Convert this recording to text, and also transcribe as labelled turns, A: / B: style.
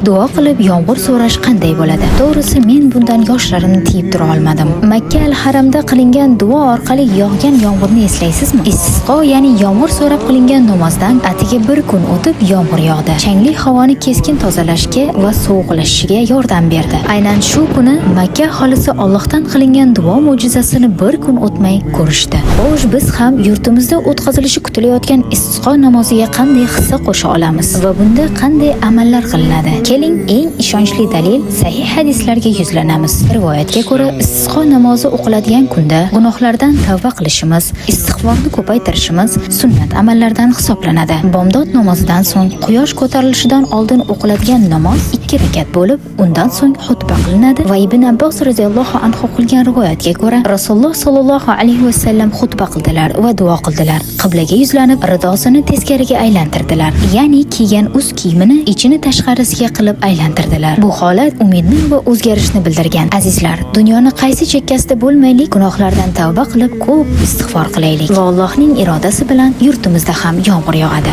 A: Duo qilib yomg'ir so'rash qanday bo'ladi? To'g'risi, men bundan yoshlarimni tiyib tura olmadim. Makka al-Haramda qilingan duo orqali yog'gan yomg'irni eslaysizmi? Istisqo, ya'ni yomg'ir so'rab qilingan namozdan atigi bir kun o'tib yomg'ir yog'di. Changli havoni keskin tozalashga va sovuqlashishiga yordam berdi. Aynan shu kuni Makka aholisi Allohdan qilingan duo mo'jizasini bir kun o'tmay ko'rishdi. Xo'sh, biz ham yurtimizda o'tkazilishi kutilayotgan istisqo namoziga qanday hissa qo'sha olamiz va bunda qanday amallar qilinadi? Keling, eng ishonchli dalil sahih hadislarga yuzlanamiz. Rivoyatga ko'ra, istisqo namozi o'qiladigan kunda gunohlardan tavba qilishimiz, istig'forni ko'paytirishimiz sunnat amallardan hisoblanadi. Bomdod namozidan so'ng quyosh ko'tarilishidan oldin o'qiladigan namoz ikki rakat bo'lib, undan so'ng xutba qilinadi va Ibn Abbos roziyallohu anhu qilgan rivoyatga ko'ra, Rasululloh sollallohu alayhi vasallam xutba qildilar va duo qildilar. Qiblaga yuzlanib, ridosini teskariga aylantirdilar. Ya'ni kiygan ust kiyimini ichini tashqarisiga qilib aylantirdilar. Bu holat umidni va o'zgarishni bildirgan. Azizlar, dunyoni qaysi chekkasida bo'lmaylik, gunohlardan tavba qilib, ko'p istig'for qilaylik va Allohning irodasi bilan yurtimizda ham yomg'ir yog'adi.